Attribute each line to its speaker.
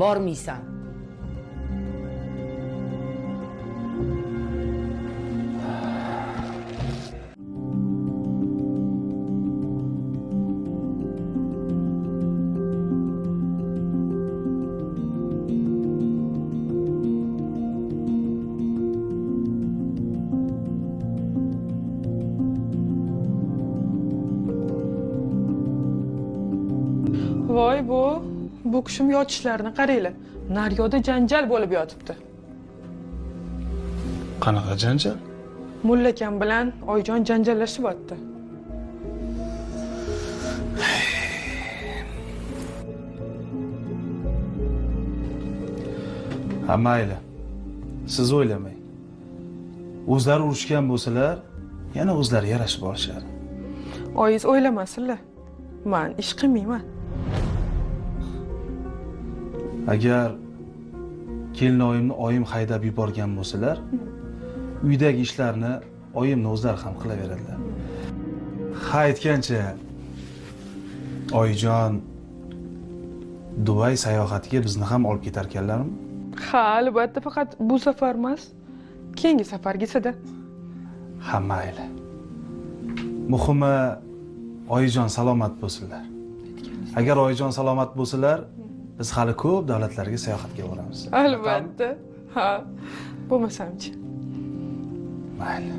Speaker 1: Bormaysan.
Speaker 2: Voy bu kishim yotishlarini qaranglar. Naryoda janjal bo'lib yotibdi.
Speaker 3: Qanaqa janjal?
Speaker 2: Mullakam bilan Oyjon janjallashyapti.
Speaker 3: Ha, mayli. Siz o'ylamang. O'zlari urushgan bo'lsalar, yana o'zlari yarashib olishadi.
Speaker 2: Oyiz o'ylamasinlar. Men ish qilmayman.
Speaker 3: Agar kelinoyimni oyim haydab yuborgan bo'lsalar, uydagi ishlarni oyimni o'zlari ham qilaveradilar. Ha, aytgancha, Oyijon Dubay sayohatiga bizni ham olib ketarkanlarmi?
Speaker 2: Ha, albatta, faqat bu safar emas, keyingi safargisida.
Speaker 3: Ha, mayli. Muhimi Oyijon salomat bo'lsinlar. Agar Oyijon salomat bo'lsalar, biz hali ko'p davlatlarga sayohatga boramiz.
Speaker 2: Albatta. Ha, bo'lmasamchi.
Speaker 3: Mayli.